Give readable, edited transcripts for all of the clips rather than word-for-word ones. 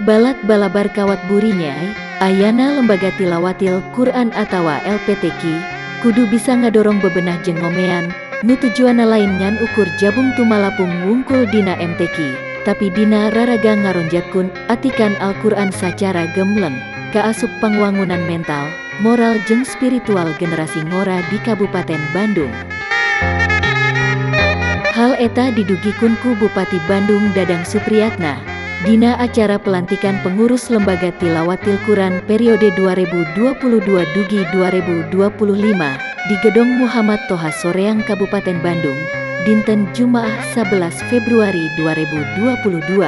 Balad balabar kawat burinyai, ayana Lembaga Tilawatil Quran atawa LPTQ, kudu bisa ngadorong bebenah jeung ngomean, nu tujuanna lain ngan ukur jabung tumalapung wungkul dina MTQ, tapi dina raraga ngaronjatkeun atikan Al-Quran sacara gemleng, kaasup pangwangunan mental, moral jeung spiritual generasi ngora di Kabupaten Bandung. Hal eta didugikeun ku Bupati Bandung Dadang Supriyatna, dina acara pelantikan pengurus Lembaga Tilawatil Quran periode 2022 dugi 2025 di Gedong Muhammad Toha Soreang, Kabupaten Bandung, dinten Jumaah 11 Februari 2022.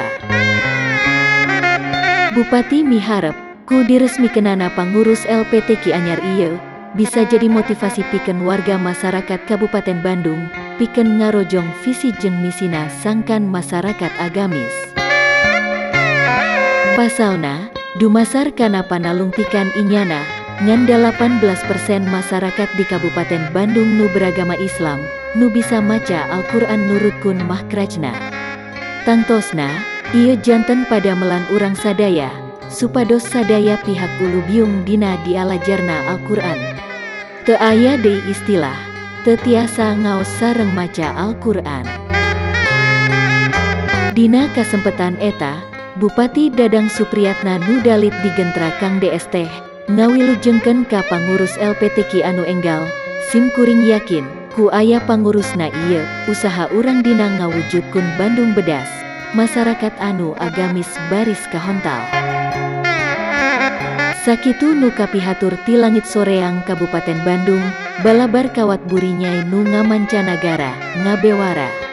Bupati miharep, ku diresmikenana pangurus LPTQ anyar ieu, bisa jadi motivasi pikeun warga masyarakat Kabupaten Bandung, pikeun ngarojong visi jeung misina sangkan masyarakat agamis. Pasalna, dumasar kana panalungtikan Inyana, ngan 18% masyarakat di Kabupaten Bandung nu beragama Islam, nu bisa maca Al-Quran nurutkeun makhrajna. Tangtosna, ieu janten padamelan urang sadaya, supados sadaya pihak ulubiung dina dialajarna Al-Quran. Teu aya deui istilah, teu tiasa ngaos sareng maca Al-Quran. Dina kasempetan eta, Bupati Dadang Supriyatna nu dalit digentra Kang DS teh, ngawilujengkeun ka pangurus LPTQ anu enggal, "Sim kuring yakin, ku aya pangurusna ieu, usaha urang dina ngawujudkeun Bandung bedas, masyarakat anu agamis baris kahontal." Sakitu nu kapihatur ti langit Soreang, Kabupaten Bandung, balabar kawat burinyai nu ngamancanagara, ngabewara.